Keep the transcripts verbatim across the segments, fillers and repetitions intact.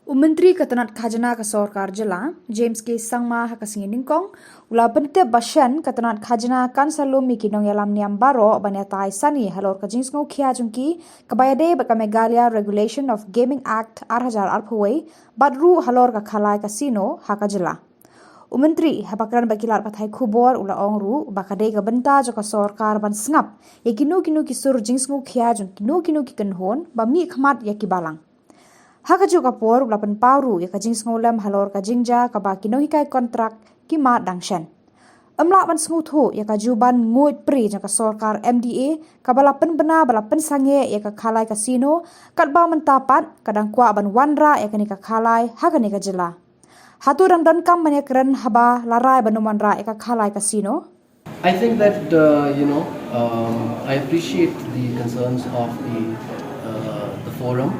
U Myntri ka tnat khajna ka sorkar jylla, James K Sangma, ha ka sngi nyngkong u la pyntip ba shen ka tnat khajna kan sa lum ïa ki nongïalam niam baroh ban ïatai sani halor ka jingsngewkhia jong ki kaba ïadei bad ka Meghalaya Regulation of Gaming Act ar hajar arphew wei bad ruh halor ka khalai casino ha ka jylla. U Myntri haba kren bad ki lad pathai khubor u la ong ruh ba ka dei ka bynta jong ka sorkar ban sngap ïa kino kino ki sur jingsngewkhia jong kino kino ki kynhun ba mih khmat ïa ki balang. Ha kajuh ka por u la pynpaw ruh ïa ka jingsngewlem halor ka jingjia kaba ki nonghikai kontrak ki mad dang shen. Ym lah ban sngewthuh ïa ka juh ban nguid pri jong ka sorkar M D A kaba la pynbna ba la pynsangeh ïa ka khalai casino katba mynta pat ka dang kwah ban wanrah ïa kane ka khalai ha kane ka jylla. Hato dang donkam ban ïakren haba la rai ban ym wanrah ïa ka khalai casino? I think that uh, you know um, I appreciate the concerns of the uh, the forum,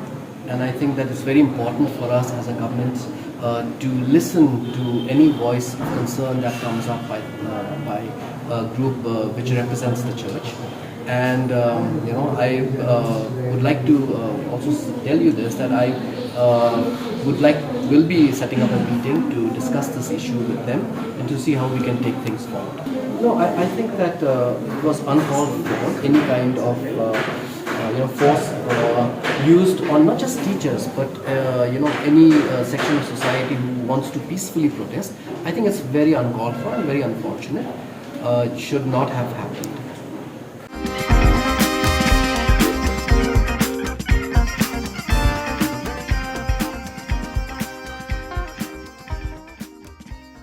and I think that it's very important for us as a government uh, to listen to any voice of concern that comes up by uh, by a group uh, which represents the church. And um, you know, I uh, would like to uh, also tell you this, that I uh, would like will be setting up a meeting to discuss this issue with them and to see how we can take things forward. No, I, I think that uh, it was uncalled for any kind of uh, uh, you know force uh, used on not just teachers but uh, you know any uh, section of society who wants to peacefully protest. I think it's very uncalled for and very unfortunate. Uh, it should not have happened.